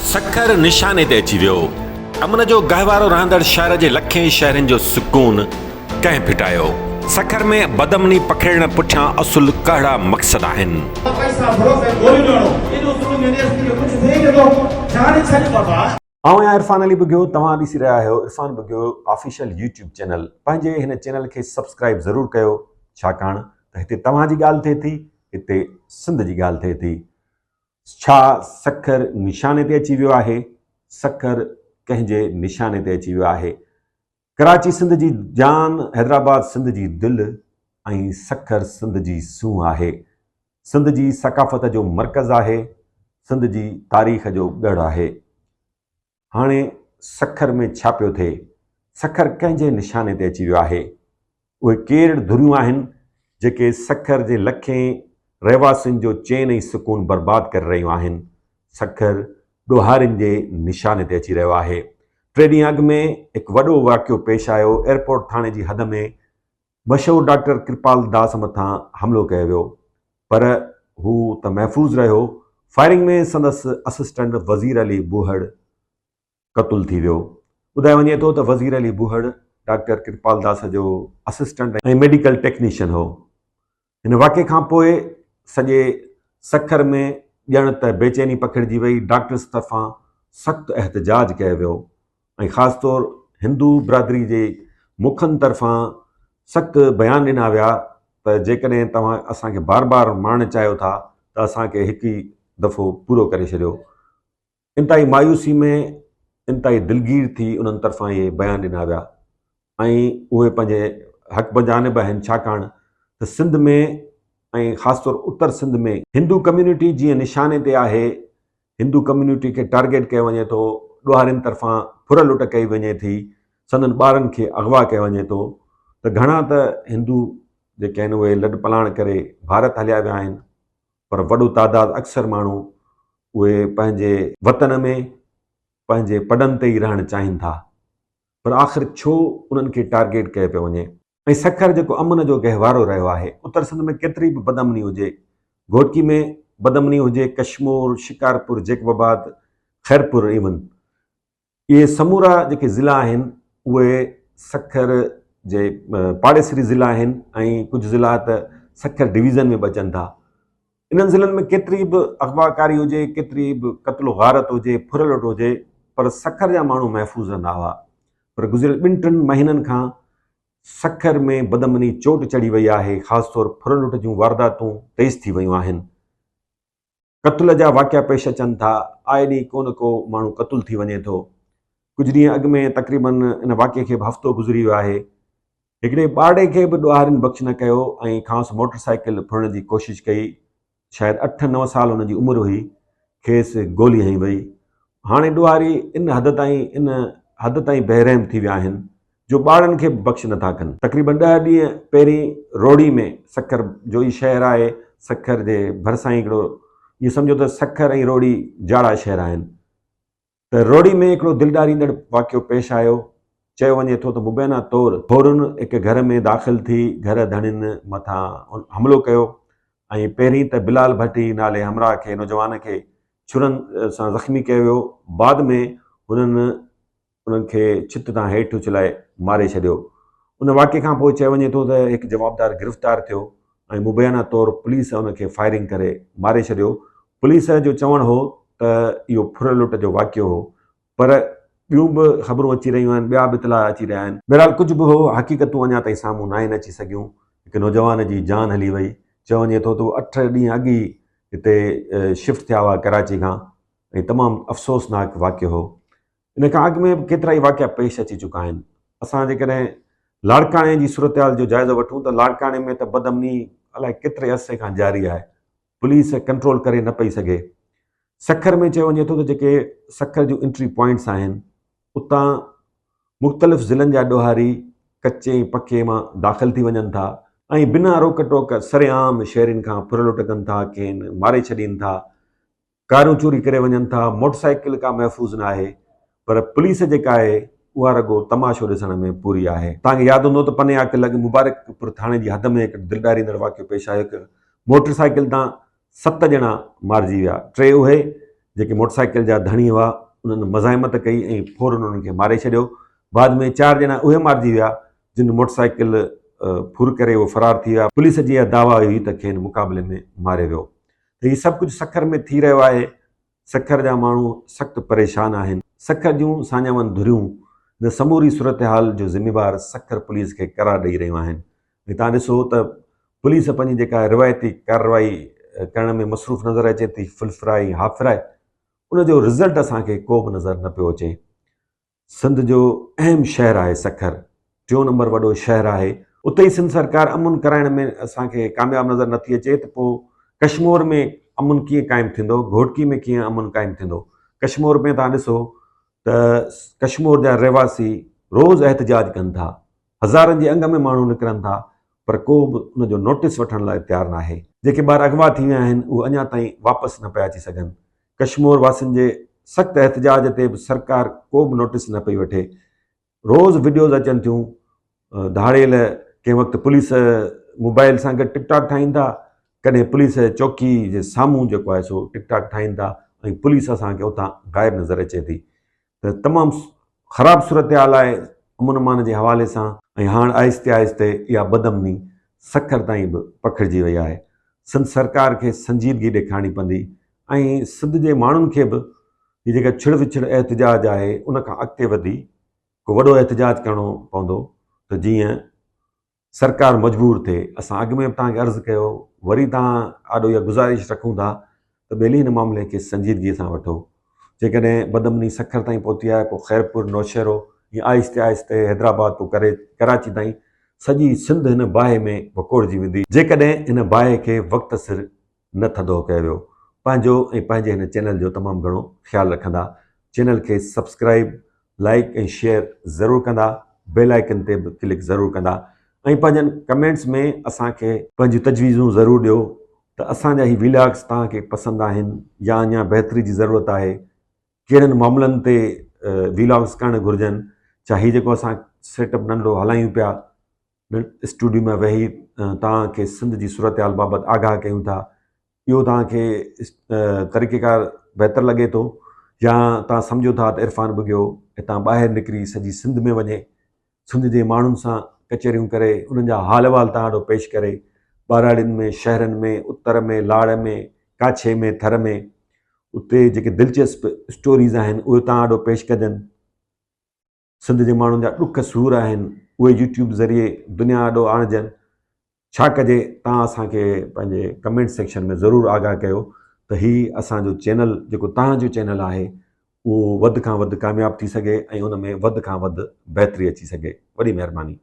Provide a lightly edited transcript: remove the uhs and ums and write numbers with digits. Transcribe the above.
سکر نشاني تي اچي ويو. امن جو گهوارو رهندڙ شهر جي لکين شهرين جو سڪون ڪنهن ڦٽايو؟ سکر ۾ بدامني پکيڙڻ پٺيان اصل ڪهڙا مقصد آهن؟ آئون آهيان عرفان علي ٻگهيو توهان ڏسي رهيا آهيو Irfan Bughio official YouTube channel پنهنجي هن چينل کي سبسڪرائيب ضرور ڪيو ڇاڪاڻ ته هتي توهان جي ڳالهه ٿئي ٿي هتي سنڌ جي ڳالهه ٿئي ٿي. ڇا سکر نشاني تي اچي ويو آهي؟ سکر ڪنهن جي نشاني تي اچي ويو آهي؟ ڪراچي سنڌ جي جان، حيدرآباد سنڌ جي دل ۽ سکر سنڌ جي سونهن آهي. سنڌ جي ثقافت جو مرڪز آهي، سنڌ جي تاريخ جو ڳڙهه آهي. هاڻي سکر ۾ ڇا پيو ٿئي؟ سکر ڪنهن جي نشاني تي اچي ويو آهي؟ اهي ڪير ڌريون آهن جيڪي سکر جي لکين رهواسين جو چين ۽ سڪون برباد ڪري رهيون آهن؟ سکر ڏوهارين جي نشاني تي اچي رهيو آهي. ٽي ڏينهن اڳ ۾ هڪ وڏو واقعو پيش آيو، ايئرپورٽ ٿاڻي جي حد ۾ مشهور ڊاڪٽر ڪرپال داس مٿان حملو ڪيو ويو پر هو ته محفوظ رهيو، فائرنگ ۾ سندس اسسٽنٽ وزير علي بوهڙ قتل ٿي ويو. ٻڌايو وڃي ٿو ته وزير علي بوهڙ ڊاڪٽر ڪرپال داس جو اسسٽنٽ ۽ ميڊيڪل ٽيڪنيشن هو. هن واقعي کان پوء سڄي سکر ۾ ڄڻ ته بيچيني پکڙجي وئي، ڊاڪٽرز طرفان سخت احتجاج ڪيو ويو ۽ خاص طور هندو برادري جي مکن طرفان سخت بيان ڏنا ويا ته جيڪڏهن توهان اسان کي بار بار مارڻ چاهيو ٿا ته اسان کي هڪ ئي دفعو پورو ڪري ڇڏيو. انتهائي مايوسي ۾ انتهائي دلگير ٿي انهن طرفان اهي بيان ڏنا ويا ۽ اهي پنهنجي حق بجانب آهن ڇاڪاڻ ته سنڌ ۾ ۽ خاص طور اتر سنڌ ۾ هندو ڪميونٽي جيئن نشاني تي آهي هندو ڪميونٽي کي ٽارگيٽ ڪيو وڃي ٿو ڏوهارين طرفان ڦر لٽ ڪئي وڃي ٿي سندن ٻارن کي اغوا ڪيو وڃي ٿو ته گهڻا ته هندو جيڪي آهن اهي لڏ پلاڻ ڪري ڀارت هليا ويا آهن پر وڏو تعداد اڪثر ماڻهو اهي پنهنجي وطن ۾ پنهنجي پڊن تي ئي رهڻ چاهين ٿا پر آخر ڇو انهن کي ٽارگيٽ ڪيو پيو وڃي؟ ۽ سکر جيڪو امن جو گهوارو رهيو آهي اتر سنڌ ۾ ڪيتري به بدامني هجي گهوٽڪي ۾ بدامني هجي ڪشمور شڪارپور جيڪب آباد خيرپور ايون اهي سمورا جيڪي ضلعا آهن اهي سکر جي پاڙيسري ضلعا آهن ۽ ڪجهه ضلعا ته سکر ڊويزن ۾ به اچن ٿا. انهن ضلعن ۾ ڪيتري به اغوا ڪاري هجي، ڪيتري به قتل و غارت هجي، ڦر لٽ هجي پر سکر جا ماڻهو محفوظ رهندا هئا پر گذريل ٻن ٽن مهينن کان سکر ۾ بدامني چوٽ چڙهي وئي آهي، خاص طور ڦر لٽ جون وارداتون تيز ٿي ويون آهن. قتل جا واقعا پيش اچن ٿا، آئي ڏينهن ڪو نه ڪو ماڻهو قتل ٿي وڃي ٿو. ڪجهه ڏينهن اڳ ۾ تقريبن ان واقعي کي به هفتو گذري ويو آهي. هڪڙي ٻارڙي کي به ڏوهارين بخش نه ڪيو ۽ کانئس موٽر سائيڪل ڦرڻ جي ڪوشش ڪئي، شايد اٺ نو سال هن جي عمر هئي، کيس گولي هنئي وئي. هاڻي ڏوهاري ان حد تائين ان حد تائين بيرحم ٿي ويا آهن جو ٻارڙن کي به بخش نٿا ڪن. تقريبن ڏهه ڏينهن پهرين روهڙي ۾ سکر جو ئي شهر آهي، سکر جي ڀرسان ئي هڪڙو ائين سمجهو ته سکر ۽ روهڙي جاڙا شهر آهن ته روهڙي ۾ هڪڙو دل ڏاريندڙ واقعو پيش آيو، چيو وڃي ٿو ته مبينا طور ڦورن هڪ گهر ۾ داخل ٿي گهر ڌڻين مٿان حملو ڪيو ۽ پهرين ته بلال ڀٽي نالي همراهه کي نوجوان کي ڇرن سان زخمي ڪيو ويو بعد ۾ هنن انهن کي ڇت تان هيٺ اڇلائي ماري ڇڏيو. ان واقعي کان پوء چيو وڃي ٿو ته هڪ جوابدار گرفتار ٿيو ۽ مبينا طور پوليس ان کي فائرنگ ڪري ماري ڇڏيو. پوليس جو چوڻ هو ته اهو ڦر لٽ جو واقعو هو پر ٻيون به خبرون اچي رهيون آهن، ٻيا به اطلاع اچي رهيا آهن. بهرحال ڪجهه به هو، حقيقتون اڃا تائين سامهون ناهن اچي سگهيون. هڪ نوجوان جي جان هلي وئي. چيو وڃي ٿو ته هو اٺ ڏينهن اڳ ئي هتي شفٽ ٿيا هئا ڪراچي کان ۽ تمام افسوسناڪ واقعو هو. ان کان اڳ ۾ به ڪيترائي واقعا پيش اچي چڪا آهن. اسان جيڪڏهن لاڙڪاڻي جي صورتحال جو جائزو وٺون ته لاڙڪاڻي ۾ ته بدامني الائي ڪيتري عرصي کان جاري آهي. پوليس ڪنٽرول ڪري نه پئي سگهي. سکر ۾ چيو وڃي ٿو ته جيڪي سکر جون انٽري پوائنٽس آهن اتان مختلف ضلعن جا ڏوهاري ڪچي ۽ پڪي مان داخل ٿي وڃن ٿا ۽ بنا روڪ ٽوڪ سرعام شهرين کان ڦر لٽ ڪن ٿا، کين ماري ڇڏين ٿا. ڪارون چوري ڪري وڃن ٿا، موٽر سائيڪل ڪا محفوظ ناهي پر پوليس جيڪا آهي اها رڳو تماشو ڏسڻ ۾ پوري آهي. توهان کي ياد هوندو ته پني عاقل لڳ مبارڪپور ٿاڻي جي حد ۾ هڪ دل ڏاريندڙ واقعو پيش آيو هڪ موٽر سائيڪل تان ست ڄڻا مارجي ويا، ٽي اهي جيڪي موٽرسائيڪل جا ڌڻي هئا انهن مزاحمت ڪئي ۽ فورن انهن کي ماري ڇڏيو. بعد ۾ چار ڄڻا اهي مارجي ويا جن موٽرسائيڪل ڦر ڪري اهي فرار ٿي ويا. پوليس جي اها دعويٰ هئي ته کين مقابلي ۾ ماريو ويو. ته هي سڀ ڪجهه سکر ۾ ٿي رهيو آهي. سکر جا ماڻهو سخت پريشان آهن. سکر جون ساڃاهوند ڌريون هن سموري صورتحال جو ذميوار سکر پوليس کي قرار ڏئي رهيون آهن ۽ توهان ڏسو ته پوليس پنهنجي جيڪا روايتي ڪارروائي ڪرڻ ۾ مصروف نظر اچي ٿي فل فرائي هاف فرائي ان جو رزلٽ اسان کي ڪو به نظر نه پيو اچي. سنڌ جو اهم شهر آهي سکر ٽيون نمبر وڏو شهر آهي اتي ئي سنڌ سرڪار امن ڪرائڻ ۾ اسان کي ڪامياب نظر نٿي اچي ته پوء ڪشمور ۾ امن ڪيئن قائم ٿيندو گهوٽڪي ۾ ڪيئن امن قائم ٿيندو ڪشمور ۾ توهان ڏسو ته ڪشمور جا رهواسي روز احتجاج ڪن ٿا هزارن جي انگ ۾ ماڻهو نڪرن ٿا پر ڪو به ان جو نوٽيس وٺڻ لاء تيار ناهي. جيڪي ٻار اغوا ٿي ويا آهن اهي اڃا تائين واپس نه پيا اچي سگهن. ڪشمور واسين جي سخت احتجاج تي به سرڪار ڪو به نوٽيس نه پئي وٺي. روز وڊيوز اچن ٿيون ڌاڙيل ڪنهن وقت پوليس موبائل سان گڏ ٽڪ ٽاڪ ٺاهين ٿا ڪڏهن پوليس چوڪي جي سامهون جيڪو آهي سو ٽڪ ٽاڪ ٺاهين ٿا ۽ پوليس اسان کي اتان غائب نظر اچي ٿي. ته تمام خراب صورتحال آهي امن امان جي حوالي سان ۽ هاڻ آهستي آهستي اها بدامني سکر تائين به پکڙجي وئي آهي. سنڌ سرڪار کي سنجيدگي ڏيکارڻي پوندي ۽ سنڌ جي ماڻهن کي به هي جيڪا ڇڙ وڇڙ احتجاج آهي ان کان اڳتي وڌي ڪو وڏو احتجاج ڪرڻو پوندو ته جيئن سرڪار مجبور ٿئي. اسان اڳ ۾ به توهان کي عرض ڪيو، وري توهان آڏو اها گذارش رکون ٿا ته ٻيلي هن معاملي کي سنجيدگيء سان وٺو. جيڪڏهن بدامني سکر تائين پهتي آهي، پوء خيرپور، نوشهرو ائين آهستي آهستي حيدرآباد پوء ڪري ڪراچي تائين سڄي سنڌ هن باهه ۾ وڪوڙجي ويندي. جيڪڏهن هن باهه کي وقت سر نه ٿڌو ڪيو ويو. پنهنجو ۽ پنهنجي هن چينل جو تمام گهڻو خيال رکندا. چينل کي سبسڪرائيب، لائيڪ ۽ شيئر ضرور ڪندا. بيل آئيڪن تي به ڪلڪ ضرور ڪندا ۽ پنهنجن ڪمينٽس ۾ اسان کي پنهنجون تجويزون ضرور ڏيو ته اسان جا هي ويلاگس توهان کي پسند آهن يا اڃا بهتري جي ضرورت آهي. ڪهڙن معاملن تي ويلاگس ڪرڻ گهرجن. ڇا هي جيڪو اسان سيٽ اپ ننڍڙو هلايون پيا اسٽوڊيو ۾ ويهي توهان کي سنڌ جي صورتحال بابت آگاهه ڪيون ٿا اهو توهان کي طريقيڪار بهتر لڳي ٿو يا توهان سمجهو ٿا ته عرفان ٻگهيو هتان ٻاهر نڪري سڄي سنڌ ۾ وڃي سنڌ جي ماڻهن سان ڪچهريون ڪري انهن جا حال احوال توهان آڏو پيش ڪري ٻهراڙين ۾ شهرن ۾ اتر ۾ لاڙ ۾ ڪاڇي ۾ ٿر ۾ اتي جيڪي دلچسپ اسٽوريز آهن اهي توهان آڏو پيش ڪجن سنڌ جي ماڻهن جا ڏک سور آهن اهي يوٽيوب ذريعي دنيا آڏو آڻجن ڇا ڪجي توهان اسان کي پنهنجي ڪمينٽ سيڪشن ۾ ضرور آگاهه ڪيو ته هي اسان جو چينل جيڪو توهان جو چينل آهي اهو وڌ کان وڌ ڪامياب ٿي سگهي ۽ ان ۾ وڌ کان وڌ بهتري اچي سگهي وڏي مهرباني.